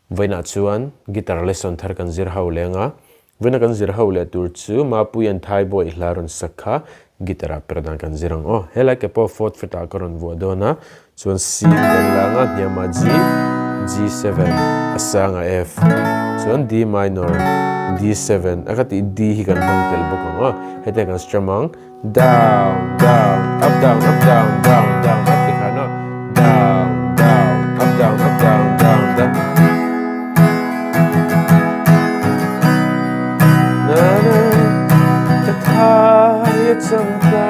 Vawiinah chuan guitar lesson thar kan zir ho leng a, vawiina kan zir ho leh tur chu Mapuia'n Thai Boy hla rawn sak kha guitar ah per dan kan zir ang aw. Helai ke pawh fourth fret ah ka rawn vuah dawn a, chuan C kan la ang a, hniamah G, G7, a sangah F, chuan D minor, D7, a ka tih D hi kan hmang tel bawk ang aw. Hetiang kan strum ang, down, down, up, down, up, down, down, down, up ti khan aw, down, down, up, down, up, down, down, down. Na na, ka thai a chang ta.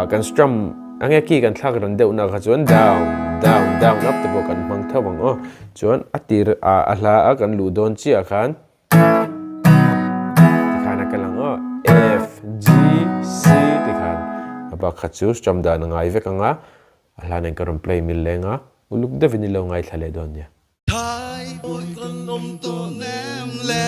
Kan strum ange key kan thlak ran deuh na kha chuan down down down up te pawh kan hmang tho ang aw chuan a tir a hla a kan luh dawn chiah khan tikhan a kal ang aw F G C tikhan a bak kha chu strum dan a ngai vek ang a a hla nen ka rawn play mil leng a uluk deuhin i lo ngaithla leh dawn nia. Thai bawi kan awm tawh nem le.